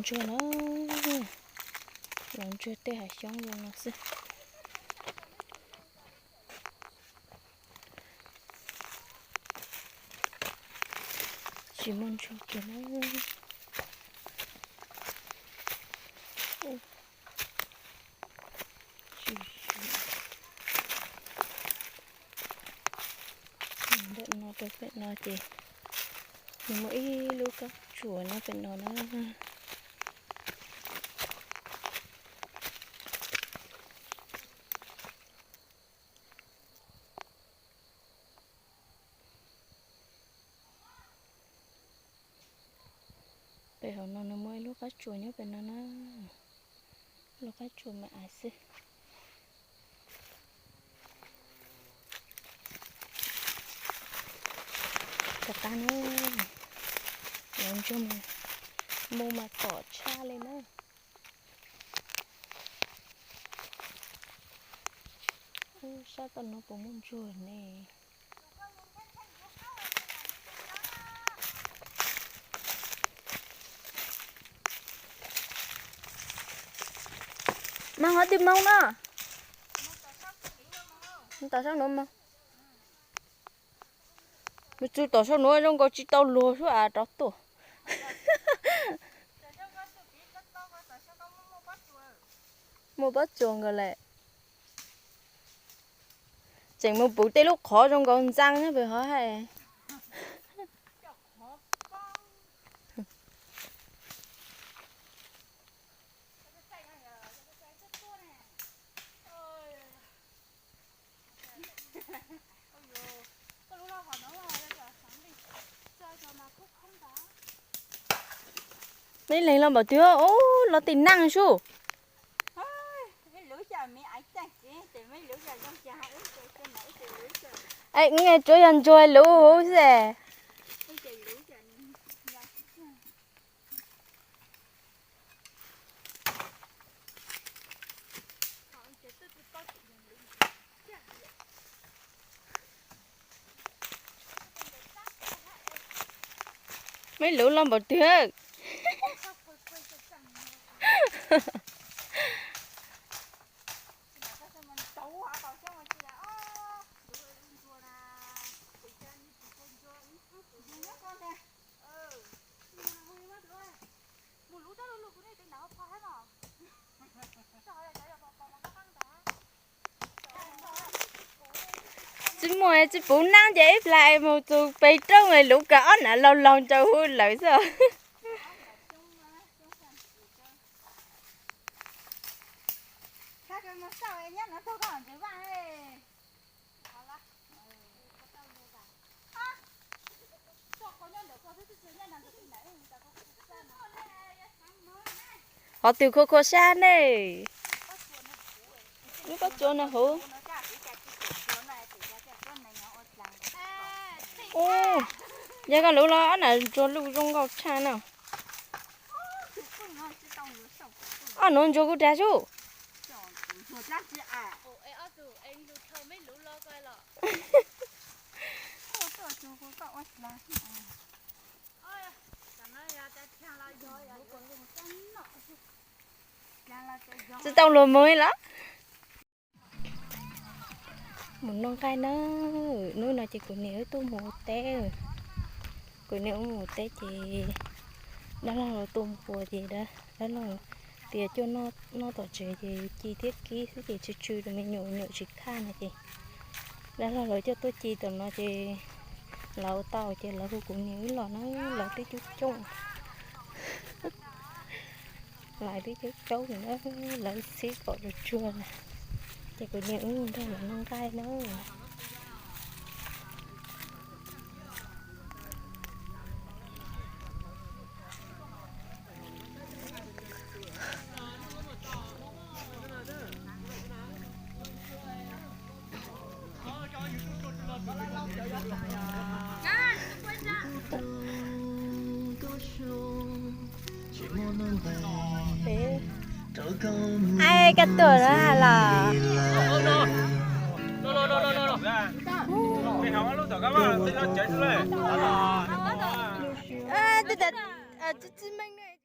ntsuag na, los ntsuag tej hav xyoob zoo no xwb. Tsis muaj ntsuag kiag na. Ntawm no rau pem no ces nws muaj ib lub kab tsuas nyob pem no na. Pem hauv no nws muaj ib lub kab tsuas nyob pem no na. Lub kab tsuas me aiv xwb. Tom qab na, los ntsuag mus mas tom tshaj li na. Sab tom no puas muaj ntsuag ne? Mas ho twb moo no. Tom sab nuav mas. Nws txug tom sab nuav zoo nkaus tsis tau luag suab av rov tuaj. Muaj pob tsuas nkaus lawm. Tseem mus puv tej lub qhov zoo nkaus ntxaa nyob pem hov hais. Meb leeg los npaum twg, ub, los tim neej sub. Es tsuav yog ntsuag luv huv xwb. Meb luv los npaum twg. Tsis muaj, tsis pub neeb ces ib plag mus txug peg roob luv kawg ob nam laug laug ncaws hu lawm xwb. Qhov twg khua khua sab ne? Lub pob tsuas no huv. Ub, yog koj luv los ob nam ntsuag luj zoo nkauj tshaj no. Ob nuav ntsuag kuj dag sub. Tsis tau luag moog los. Mus noj nqaij na. Hnub no ces kuv niam wb tuaj mus ua teb. Kuv niam wb mus ua teb ces dab laug los tua npua ces dab laug tias coj noj tom tsev ces ci thiab kib xwb ces tsw tsw rau me nyuam, nyuam tsis khaj no ces dab laug lawv coj tuaj ci tom no ces lawv ua tau ces lawv hu kuv niam wb los na, lawv twb coob coob. Lawv twb coob coob na, lawv txhib pom tsuag tsuag na, ces kuv niam wb nrog lawv noj nqaij na. Ai, koj tuaj na los. Tsis meej.